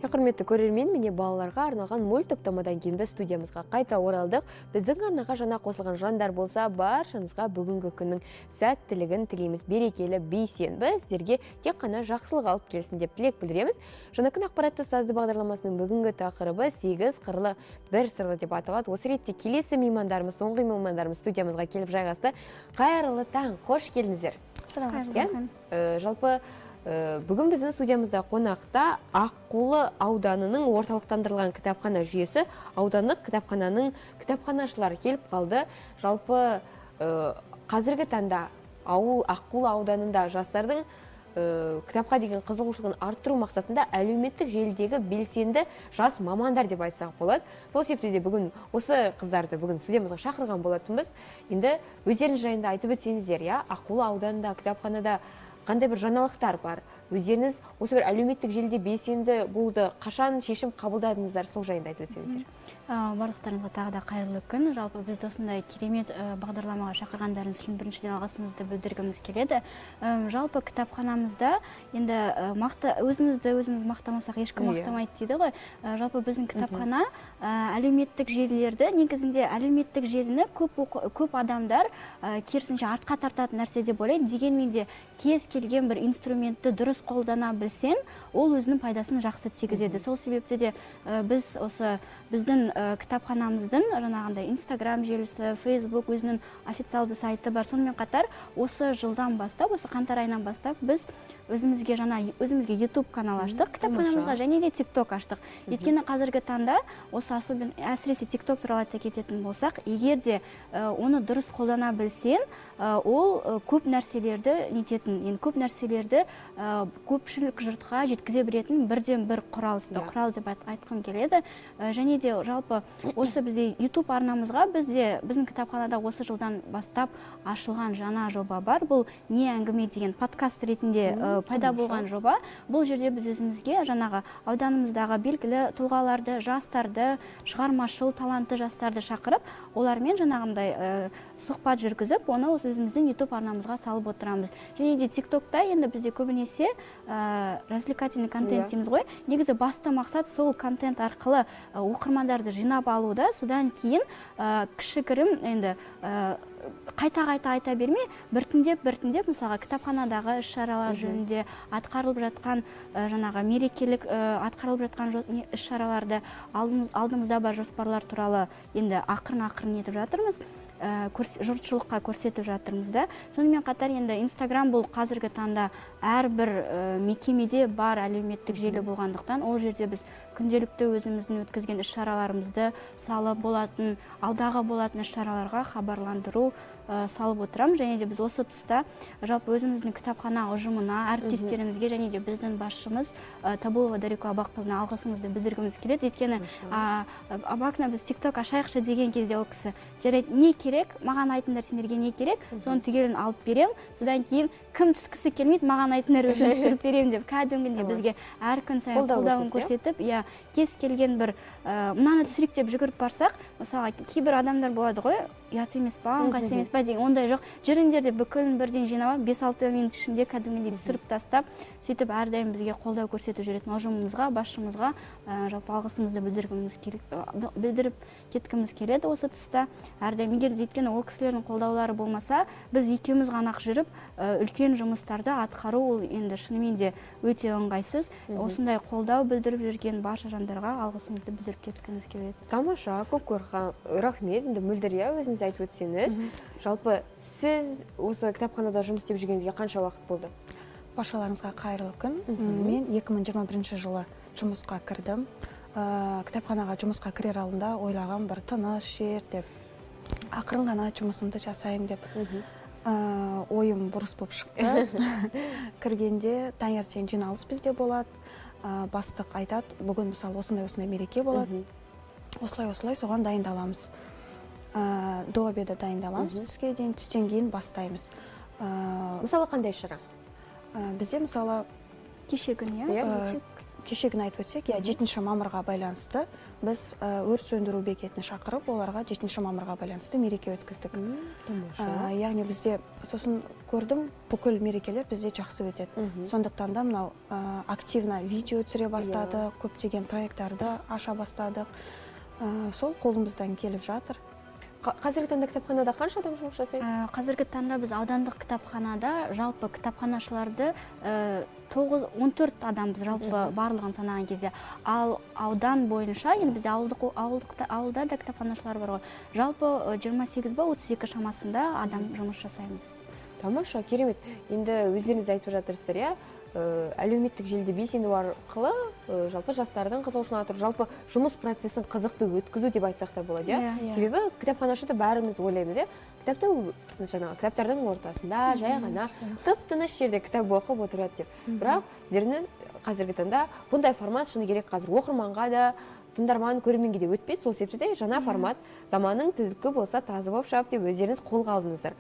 Құрметті көрермен, міне, балаларға арналған мульт топтамадан кейін біз студиямызға қайта оралдық. Біздің арнаға жаңа қосылған жандар болса, баршаңызға бүгінгі күннің сәттілігін тілейміз. Берекелі бейсенбі сіздерге тек қана жақсылық алып келсін деп тілек білдіреміз. «Жаңа күн» ақпаратты сазды бағдарламасының бүгінгі тақырыбы «Сегіз қырлы, бір сырлы» деп аталады. Осы ретте келесі меймандарымыз, соңғы меймандарымыз студиямызға келіп жайғасты. Қайырлы таң, қош келдіңіздер! Иә? Жалпы бүгін біздің студиямызда қонақта Аққулы ауданының орталықтандырылған кітапхана жүйесі аудандық кітапхананың кітапханашылары келіп қалды. Жалпы қазіргі таңда ауыл Аққулы ауданында жастардың кітапқа деген қызығушылығын арттыру мақсатында әлеуметтік желідегі белсенді жас мамандар деп айтсақ болады. Сол себепті де бүгін осы қыздарды бүгін студиямызға шақырған болатынбыз. Енді өздеріңіз жайында айтып өтсеңіздер, иә, Аққулы ауданында кітапханада қандай бір жаңалықтар бар, өздеріңіз осы бір әлеуметтік желіде белсенді болуды қашан шешім қабылдадыңыздар, сол жайында айтып өтсеңіздер. Барлықтарыңызға тағы да қайырлы күн! Жалпы бізді осындай керемет бағдарламаға шақырғандарыңыз үшін біріншіден алғысымызды білдіргіміз келеді. Жалпы кітапханамызда енді мақта, өзімізді өзіміз мақтамасақ, ешкім мақтамайды дейді ғой. Жалпы біздің кітапхана әлеуметтік желілерді, негізінде әлеуметтік желіні көп адамдар керісінше артқа тартатын нәрсе деп ойлайды. Дегенмен де кез келген бір инструментті дұрыс қолдана білсең, ол өзінің пайдасын жақсы тигізеді. Сол себепті де біз осы біздің кітапханамыздың жаңағындай Инстаграм желісі, Фейсбук, өзінің официалды сайты бар. Сонымен қатар осы жылдан бастап, осы қаңтар айынан бастап біз өзімізге жаңа, өзімізге YouTube канал аштық кітапханамызға және де ТикТок аштық. Өйткені қазіргі таңда осы, особенно, әсіресе ТикТок туралы айта кететін болсақ, егер де оны дұрыс қолдана білсең, ол көп нәрселерді нететін, енді көп нәрселерді көпшілік жұртқа жеткізе білетін бірден бір құрал құрал деп айтқым келеді. Және де жалпы осы бізде YouTube арнамызға, бізде, біздің кітапханада осы жылдан бастап ашылған жаңа жоба бар. Бұл «Не әңгіме» деген подкаст ретінде пайда болған жоба. Бұл жерде біз өзімізге жаңағы ауданымыздағы белгілі тұлғаларды, жастарды, шығармашыл, талантты жастарды шақырып, олармен жаңағындай сұхбат жүргізіп, оны осы өзіміздің YouTube арнамызға салып отырамыз. Және де ТикТокта енді бізде көбінесе развлекательный контент дейміз ғой. Негізі басты мақсат сол контент арқылы оқырмандарды жинап алу да, содан кейін кішігірім енді қайта қайта айта бермей, біртіндеп біртіндеп, мысалға, кітапханадағы іс шаралар жөнінде атқарылып жатқан жаңағы мерекелік атқарылып жатқан іс шараларды, алдымызда бар жоспарлар туралы енді ақырын ақырын нетіп жатырмыз, жұртшылыққа көрсетіп жатырмыз да. Сонымен қатар енді Инстаграм, бұл қазіргі таңда әрбір мекемеде бар әлеуметтік желі болғандықтан, ол жерде біз күнделікті өзіміздің өткізген іс шараларымызды салып, болатын, алдағы болатын іс шараларға хабарландыру салып отырамыз. Және де біз осы тұста жалпы өзіміздің кітапхана ұжымына, әріптестерімізге және де біздің басшымыз Табулова Дарико Абаққызына алғысымызды білдіргіміз келеді. Өйткені «Абакна, біз ТикТок ашайықшы» деген кезде ол кісі: «Жарайды, не керек, маған айтыңдар, сендерге не керек, соның түгелін алып беремін. Содан кейін кім түскісі келмейді, маған айтыңдар, өзім түсіріп беремін», — деп кәдімгідей бізге әр күн сайын Қолдау қолдауын көрсетті, көрсетіп, иә, кез келген бір мынаны түсірейік деп жүгіріп барсақ, мысалға, кейбір адамдар болады ғой, ұят емес па, ыңғайсыз емес па деген, ондай жоқ, жүріңдер деп бүкілін бірден жинап алып, 5-6 минут ішінде кәдімгідей түсіріп тастап, сөйтіп әрдайым бізге қолдау көрсетіп жүретін ұжымымызға, басшымызға жалпы алғысымызды білдіріп кеткіміз келеді осы тұста әрдайым. Егер де, өйткені ол кісілердің қолдаулары болмаса, біз екеуміз ғана ақ жүріп үлкен жұмыстарды атқару ол енді шынымен де өте ыңғайсыз. Осындай қолдау білдіріп жүрген барша жандарға алғысымызды білдіріп кеткіміз келеді. Тамаша, көп көп рахмет! Енді Мөлдір, иә, өзіңіз айтып өтсеңіз, жалпы сіз осы кітапханада жұмыс істеп жүргеніңізге қанша уақыт болды? Баршаларыңызға қайырлы күн! Мен 2021 жылы жұмысқа кірдім. Кітапханаға жұмысқа кірер алдында ойлаған, бір тыныш жер деп, ақырын ғана жұмысымды жасаймын деп. Ойым бұрыс болып шықты. Кіргенде таңертең жиналыс бізде болады. Бастық айтады: «Бүгін, мысалы, осындай осындай мереке болады, осылай осылай, соған дайындаламыз». До обеда дайындаламыз, түске дейін, түстен кейін бастаймыз. Мысалы, қандай шара? Бізде, мысалы, Кеше күні, иә. Иә. Кешегіні айтып өтсек, иә, 7 мамырға байланысты біз өрт сөндіру бекетін шақырып, оларға 7 мамырға байланысты мереке өткіздік. Тамаша. Яғни бізде, сосын көрдім, бүкіл мерекелер бізде жақсы өтеді. Сондықтан да мынау активно видео түсіре бастадық, көптеген проекттарды аша бастадық. Сол қолымыздан келіп жатыр. Қазіргі таңда кітапханада қанша адам жұмыс жасайды? Қазіргі таңда біз аудандық кітапханада жалпы кітапханашыларды 9, 14 адамбыз жалпы барлығын санаған кезде. Ал аудан бойынша енді бізде ауылдық ауылда да кітапханашылар бар ғой, жалпы 28 ба, 32 шамасында адам жұмыс жасаймыз. Тамаша, керемет. Енді өздеріңіз айтып жатырсыздар, иә, әлеуметтік желіде белсенді арқылы жалпы жастардың қызығушылығын арттыру, жалпы жұмыс процесін қызықты өткізу деп айтсақ та болады, иә? Иә. Иә. Себебі кітапханашы да бәріміз ойлаймыз, иә, кітапты жаңағы кітаптардың ортасында жай ғана тып тыныш жерде кітап оқып отырады деп. Бірақ сіздердің қазіргі таңда бұндай формат, шыны керек, қазір оқырманға да, тыңдарман, көрерменге де өтпейді. Сол себепті де жаңа формат, заманның түлкі болса, тазы болып шап деп, өздеріңіз қолға алдыңыздар.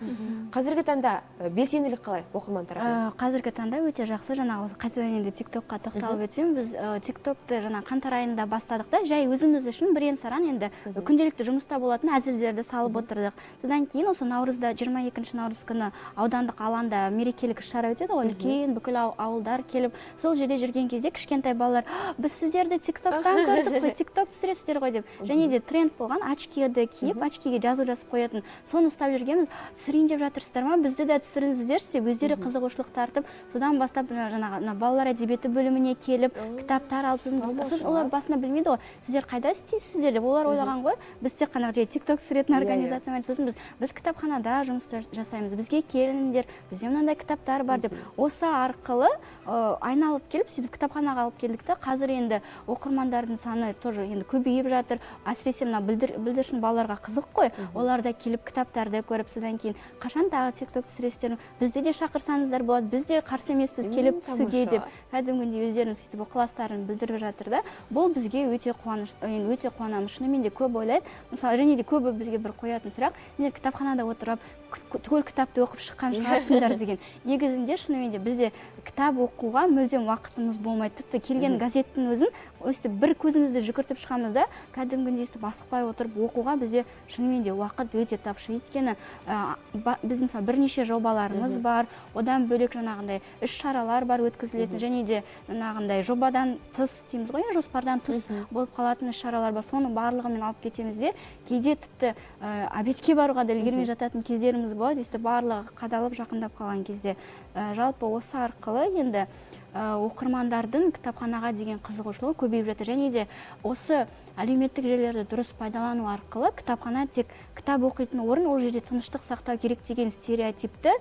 Қазіргі таңда белсенділік қалай оқырман тарапынан? Қазіргі таңда өте жақсы. Жаңағы осы қайтадан енді Тик Токқа тоқталып өтсем, біз Тик Токты жаңа қаңтар айында бастадық та, жай өзіміз үшін бірен саран енді күнделікті жұмыста болатын әзілдерді салып отырдық. Содан кейін осы наурызда, 22 наурыз күні аудандық алаңда мерекелік іс шара өтеді ғой үлкен, бүкіл ауылдар келіп. Сол жерде жүрген кезде кішкентай балалар: «А, біз сіздерді Тик Токтан көрдік қой, Тик Ток түсіресіздер ғой», – деп. Және де тренд болған очкиді киіп, очкиге жазу жазып қоятын, соны ұстап жүргенбіз. «Түсірейін деп жатырсыздар ма? Бізді де түсіріңіздерші», – деп өздері қызығушылық тартып, содан бастап жаңағы мына балалар әдебиеті бөліміне келіп, кітаптар алып, сосын сосын олар басында білмейді ғой, «Сіздер қайда істейсіздер?» деп. Олар ойлаған ғой, біз тек қана жай Тик Ток түсіретін Иә, иә. организация ма. Сосын біз кітапханада жұмыс жасаймыз, бізге келіңдер, бізде мынандай кітаптар бар деп, осы арқылы айналып келіп, сөйтіп кітапханаға алып келдік та. Қазір енді оқырмандардың саны тоже енді көбейіп жатыр. Әсіресе мына бүлдіршін балаларға қызық қой, олар да келіп, кітаптарды көріп, содан кейін: «Қашан тағы Тик Ток түсіресіздер? Бізді де шақырсаңыздар болады, біз де қарсы емеспіз келіп түсуге», – деп, кәдімгідей өздерінің сөйтіп ықыластарын білдіріп жатыр да. Бұл бізге өте қуаныш, енді өте қуанамыз. Шынымен де көп ойлайды мысалы. Және де көбі бізге бір қоятын сұрақ: «Сендер кітапханада отырып түгел кітапты оқып шыққан шығарсыңдар», – деген. Негізінде, шынымен де бізде кітап оқуға мүлдем уақытымыз болмайды. Тіпті келген газеттің өзін өстіп бір көзімізді жүгіртіп шығамыз да, кәдімгідей өстіп асықпай отырып оқуға бізде шынымен де уақыт өте тапшы. Өйткені біздің мысалы бірнеше жобаларымыз бар, одан бөлек жаңағындай іс шаралар бар өткізілетін, және де жаңағындай жобадан тыс дейміз ғой, иә, жоспардан тыс болып қалатын іс шаралар бар. Соның барлығымен алып кетеміз де, кейде тіпті обедке баруға да үлгермей жататын кездеріміз болады, өйстіп барлығы қадалып жақындап қалған кезде. Жалпы осы арқылы енді оқырмандардың кітапханаға деген қызығушылығы көбейіп жатыр. Және де осы әлеуметтік желілерді дұрыс пайдалану арқылы кітапхана тек кітап оқитын орын, ол жерде тыныштық сақтау керек деген стереотипті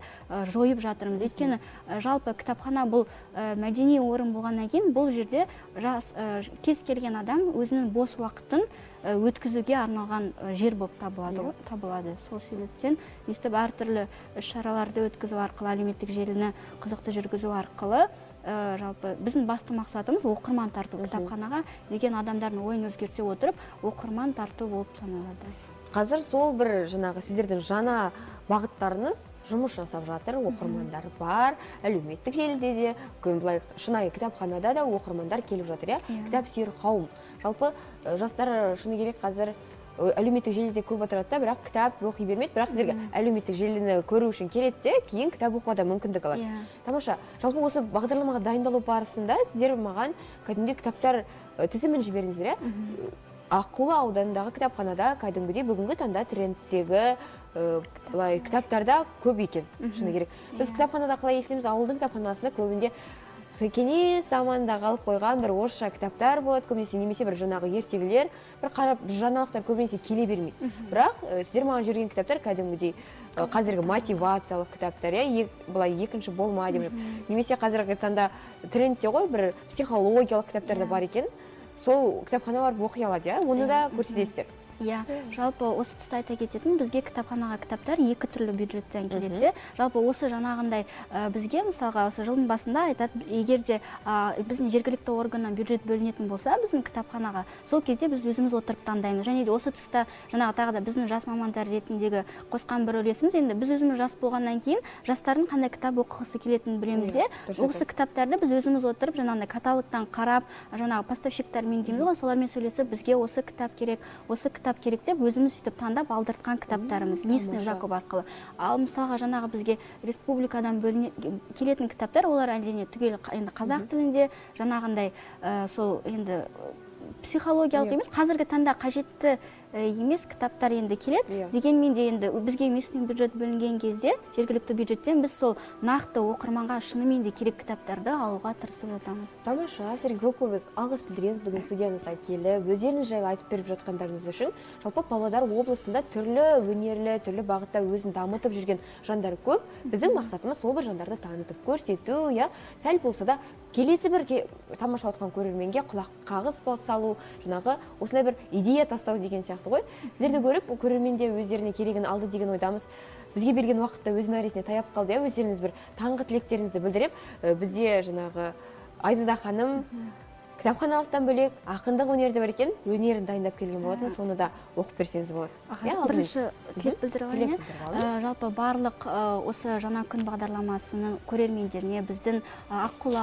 жойып жатырмыз. Өйткені жалпы кітапхана бұл мәдени орын болғаннан кейін, бұл жерде жас кез келген адам өзінің бос уақытын өткізуге арналған жер болып табылады ғой, табылады. Сол себептен өйстіп әртүрлі іс шараларды өткізу арқылы, әлеуметтік желіні қызықты жүргізу арқылы, жалпы біздің басты мақсатымыз оқырман тарту, кітапханаға деген адамдардың ойын өзгерте отырып, оқырман тарту болып саналады. Қазір сол бір жаңағы сіздердің жаңа бағыттарыңыз жұмыс жасап жатыр, оқырмандар бар, әлеуметтік желіде де, күн былай шынайы кітапханада да оқырмандар келіп жатыр, иә? Иә. Кітап сүйер қауым. Жалпы жастар, шыны керек, қазір әлеуметтік желіде көп отырады да, бірақ кітап оқи бермейді. Бірақ сіздерге әлеуметтік желіні көру үшін келеді де, кейін кітап оқуға да мүмкіндік алады. Тамаша. Жалпы осы бағдарламаға дайындалу барысында сіздер маған кәдімгідей кітаптар тізімін жібердіңіздер, иә? Аққулы ауданындағы кітапханада кәдімгідей бүгінгі таңда трендтегі былай кітаптарда көп екен, шыны керек. Біз кітапханада қалай естиміз, ауылдың кітапханасында көбінде сол кеңес заманында қалып қойған бір орысша кітаптар болады көбінесе, немесе бір жаңағы ертегілер, бір қарап жаңалықтар көбінесе келе бермейді. Бірақ сіздер маған жіберген кітаптар кәдімгідей қазіргі мотивациялық кітаптар, иә, былай екінші болма деп жатыр. Немесе қазіргі таңда трендте ғой бір психологиялық кітаптар да бар екен. Сол кітапхана барып оқи алады, иә, оны да көрсетесіздер. Иә, жалпы осы тұста айта кететін, бізге кітапханаға кітаптар екі түрлі бюджеттен келеді де. Жалпы осы жаңағындай бізге, мысалға, осы жылдың басында айтады, егер де біздің жергілікті органнан бюджет бөлінетін болса біздің кітапханаға, сол кезде біз өзіміз отырып таңдаймыз. Және де осы тұста жаңағы тағы да біздің жас мамандар ретіндегі қосқан бір үлесіміз, енді біз өзіміз жас болғаннан кейін жастардың қандай кітап оқығысы келетінін білеміз де. Дұрыс Осы кітаптарды біз өзіміз отырып, жаңағындай каталогтан қарап, жаңағы поставщиктармен дейміз ғой, солармен сөйлесіп, бізге осы кітап керек, осы кітап керек деп өзіміз сөйтіп таңдап алдыртқан кітаптарымыз местный закуп арқылы. Ал мысалға, жаңағы бізге республикадан бөліне келетін кітаптар, олар әрине түгел енді қазақ тілінде, жаңағындай сол енді психологиялық емес, қазіргі таңда қажетті емес кітаптар енді келеді. Дегенмен де енді бізге местный бюджет бөлінген кезде жергілікті бюджеттен біз сол нақты оқырманға шынымен де керек кітаптарды алуға тырысып жатамыз. Тамаша! Сіздерге көп көп біз алғыс білдіреміз бүгін студиямызға келіп, өздеріңіз жайлы айтып беріп жатқандарыңыз үшін. Жалпы, Павлодар облысында түрлі өнерлі, түрлі бағытта өзін дамытып жүрген жандар көп. Біздің мақсатымыз сол бір жандарды танытып көрсету, иә, сәл болса да келесі бір тамашалап жатқан көрерменге құлақ қағыс салу, жаңағы осындай бір идея тастау деген сияқты ғой. Сіздерді көріп, көрермен де өздеріне керегін алды деген ойдамыз. Бізге берген уақытта өз мәресіне таяп қалды, иә. Өздеріңіз бір таңғы тілектеріңізді білдіріп, бізде жаңағы Айзада ханым кітапханалықтан бөлек ақындық өнері де бар екен, өнерін дайындап келген болатын, соны да оқып берсеңіз болады. Аха, Иә, алдымен. Бірінші тілек білдіріп алайын, Тілек иә. білдіріп алайын. Жалпы барлық осы «Жаңа күн» бағдарламасының көрермендеріне, біздің Аққулы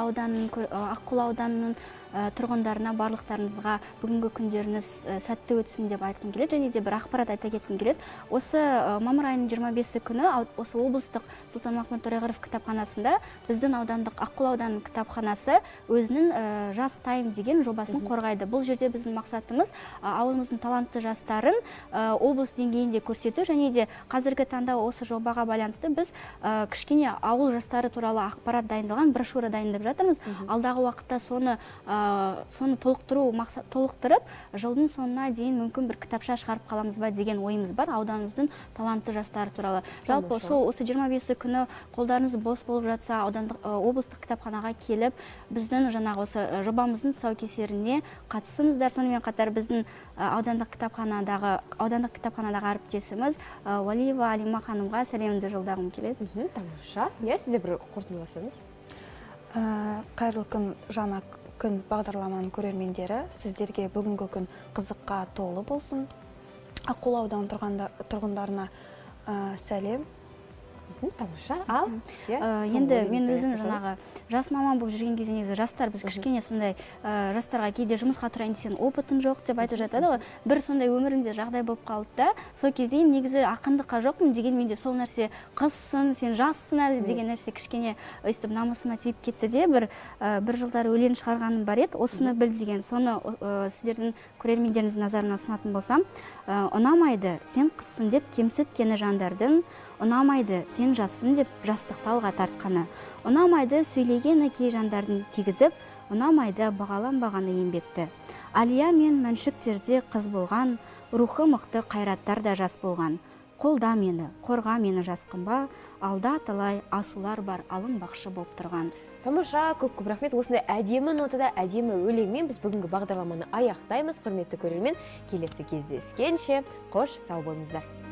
ауданының тұрғындарына, барлықтарыңызға бүгінгі күндеріңіз сәтті өтсін деп айтқым келеді. Және де бір ақпарат айта кеткім келеді. Осы мамыр айының 25 күні осы облыстық Сұлтанмахмұт Торайғыров кітапханасында біздің аудандық Аққулы ауданының кітапханасы өзінің «Жас тайм» деген жобасын қорғайды. Бұл жерде біздің мақсатымыз ауылымыздың талантты жастарын облыс деңгейінде көрсету. Және де қазіргі таңда осы жобаға байланысты біз кішкене ауыл жастары туралы ақпарат дайындалған брошюра дайындап жатырмыз. Алдағы уақытта соны толықтыру мақсат, толықтырып, жылдың соңына дейін мүмкін бір кітапша шығарып қаламыз ба деген ойымыз бар ауданымыздың талантты жастары туралы. Жалпы сол осы 25 күні қолдарыңыз бос болып жатса, аудандық облыстық кітапханаға келіп, біздің жаңағы осы жобамыздың тұсаукесеріне қатысыңыздар. Сонымен қатар біздің аудандық кітапханадағы әріптесіміз Уәлиева Алима ханымға сәлемімді жолдағым келеді. Тамаша, иә, сіз де бір қорытындыласаңыз. Қайырлы күн, «Жаңа күн» бағдарламаның көрермендері! Сіздерге бүгінгі күн қызыққа толы болсын. Аққулы ауданы тұрғындарына сәлем. Тамаша, ал иә, соңғы Енді мен ойыңызбен өзім аяқтасаңыз. жаңағы жас маман болып жүрген кезде, негізі жастар біз кішкене сондай жастарға кейде жұмысқа тұрайын десең, опытың жоқ деп айтып жатады ғой. Бір сондай өмірімде жағдай болып қалды да, сол кезде негізі ақындыққа жоқпын, дегенмен де сол нәрсе, қызсың сен, жассың әлі деген нәрсе кішкене өйстіп намысыма тиіп кетті де, бір жылдары өлең шығарғаным бар еді, «Осыны біл» деген. Соны сіздердің көрермендеріңіздің назарына ұсынатын болсам: ұнамайды сен қызсың деп кемсіткені жандардың, ұнамайды сен жассың деп жастықты алға тартқаны, ұнамайды сөйлегені кей жандардың тигізіп, ұнамайды бағаланбағаны еңбекті. Алия мен Мәншүктерде қыз болған, рухы мықты қайраттар да жас болған. Қолда мені, қорға мені, жасқанба, алда талай асулар бар алынбақшы болып тұрған. Тамаша, көп көп рахмет! Осындай әдемі нотада, әдемі өлеңмен біз бүгінгі бағдарламаны аяқтаймыз. Құрметті көрермен, келесі кездескенше қош сау болыңыздар!